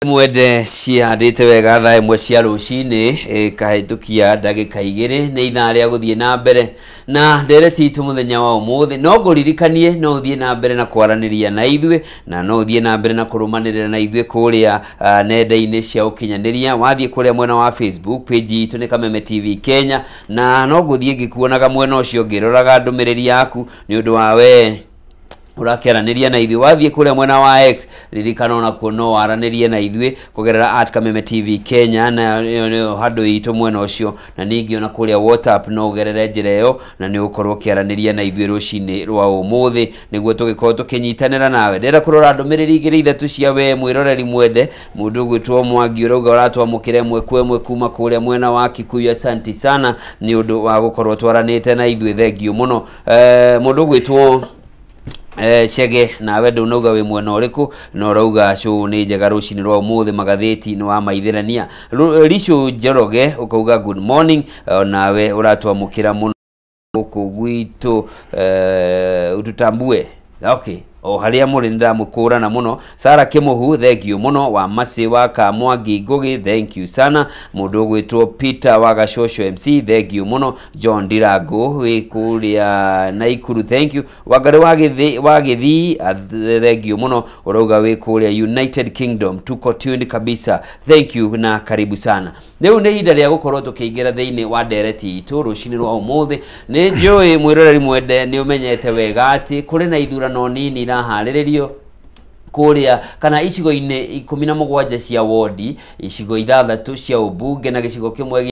Mwende cihandĩte wega thaa 1 cia rũcinĩ ĩkahĩtũkia ndagĩka 2 nĩ ithaa rĩa gũthiĩ na mbere na ndereti itũ mũthenya wa ũmũthĩ. No ngũririkanie no ũthiĩ na mbere na kwaranĩria na ithuĩ na no ũthiĩ na mbere na kũrũmanĩrĩra na ithuĩ kũrĩa nenda-inĩ cia ũkinyanĩria. Wathiĩ kũrĩa mwena wa Facebook page itũ nĩ Kameme TV Kenya, na no ngũthiĩ ngĩkuonaga mwena ũcio ngĩroraga ndũmĩrĩri yaku nĩ ũndũ wa we ũrakĩaranĩria na ithuĩ. Wathiĩ kũrĩa mwena wa X ririkana onakuo no waranĩrie na ithuĩ kũgerera @Kameme TV Kenya, na ĩyo nĩyo handũ itũ mwena ũcio, na ningĩ ona kũrĩa WhatsApp no ũgerere njĩra ĩyo na nĩ ũgũkorwo ũkĩaranĩria na ithuĩ rũcinĩ rwa ũmũthĩ nĩguo tũgĩkorwo tũkĩnyitanĩra nawe. Ndĩrenda kũrora ndũmĩrĩri 2 3 cia we mwĩroreri mwende. Mũndũ ũgwĩtwo Mwangi ũrauga ũratwamũkĩra ĩmwe kwa ĩmwe kuma kũrĩa mwena wa Kikuyu, asanti sana nĩ ũndũ wa gũkorwo twaranĩte na ithuĩ, thengio mũno. Mũndũ ũgwĩtwo Chege nawe ndũnauga wĩ mwena ũrĩkũ no ũrauga show nĩ njega rũcinĩ rwa ũmũthĩ, magathĩti nĩ wa maithĩrania. Ricu Njoroge ũkauga good morning, nawe ũratwamũkĩra mũno gũkũ gwitũ, ututambue okay o harĩa mũrĩ nĩ ndamũkũrana mũno. Sara Kĩmũhu thank you mũno, wa Masĩ wa Kamwangi Ngũgĩ thank you sana. Mũndũ ũgwĩtwo Peter wa Gacocũ MC thank you mũno. John Ndirango wĩ kũrĩa Naikuru thank you. Wangarĩ wa Gĩthii thank you mũno, ũrauga wĩ kũrĩa United Kingdom, tuko tuned kabisa, thank you na karibu sana. Rĩu nĩ ihinda rĩa gũkorwo tũkĩingĩra thĩinĩ wa ndereti itũ rũcinĩ rwa ũmũthĩ. Nĩ njũĩ mwĩroreri mwende nĩ ũmenyete wega atĩ kũrĩ na ithurano nini iraharĩrĩrio kũrĩa kana icigo-inĩ 17 cia wodi, icigo 6 cia ũmbunge na gĩcigo kĩmwe.